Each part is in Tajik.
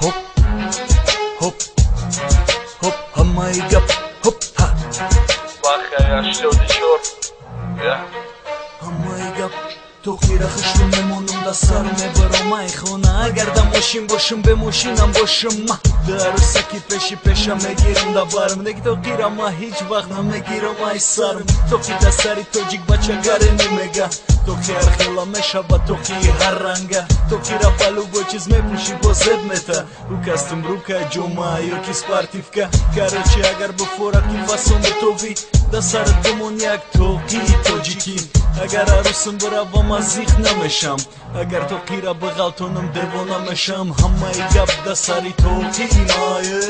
Хоп, хоп, хоп, ҳамаи гап, хоп, ҳа. Бахай 84. Я. Ҳамаи гап тоқира хушрӯ мемонам, да сар мебарам ай хона. Агар да мошин бошам, бе мошинам бошам, ма дарусаки пеши пеша мегирам да барм. Неки тоқира ма ҳеҷ вақт намегирам ай сарм. Тоқи да сари тоҷик бачагаре немега. Тоқи ҳархела мешава, тоқи ҳар ранга. Тоқира ба любой чиз мепӯшӣ, бо зеб мета. Ӯ костюм, брюка, ҷома ёки спортивка. Короче, агар бифорад, ки фасон битовӣ, да сарат бимон як тоқии тоҷикӣ. Агар арӯсам биравам, аз зиқ намешам. Агар тоқира биғалтонам, девона мешам. Ҳамаи гап да сари тоқии мае.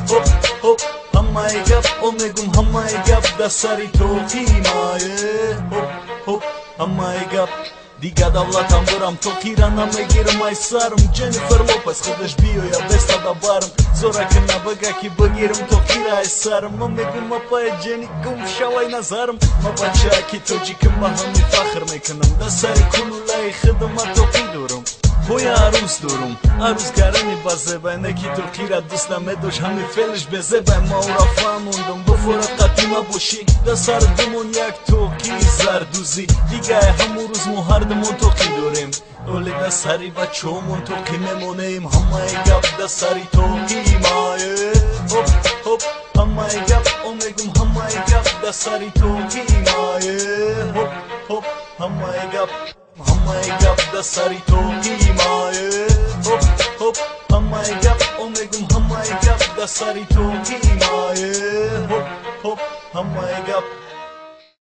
Хоп, хоп, ҳамаи гап, о мегум, ҳамаи гап да сари тоқии мае. Хоп, хоп, ҳамаи гап. Дига давлатам бирам, тоқира намегирам ай сарм. Ҷеннифер Лопес худаш биёя беста да барм. Зорака набага, ки бигирам тоқира ай сарм. Ма мегум: апай Ҷени, гум шавай назарм. Ма бачааки тоҷикам, ма ҳами фахр мекунам. Да сари кулулаи худам тоқӣ дорам. Ҳоя арӯс дорум, арӯс гарани базебай, не ки тоқира дӯст намедошт, ҳами фелиш безебай. Ма ӯра фаҳмондам: бифорад қадима бошӣ, да сар бимон як тоқии зардӯзӣ. Дигае ҳамун рӯз мо ҳардумон тоқӣ дорем, оле да сари бачаҳомон тоқӣ мемонем. Ҳамаи гап да сари тоқии мае. Хоп, хоп, ҳамаи гап, о мегум, ҳамаи гап да сари тоқии мае. Хоп, хоп, ҳамаи гап, ҳамаи гап да сари тоқии мае. Хоп, хоп, ҳамаи гап, о мегум, ҳамаи гап да сари тоқии мае. Хоп, хоп, ҳамаи гап.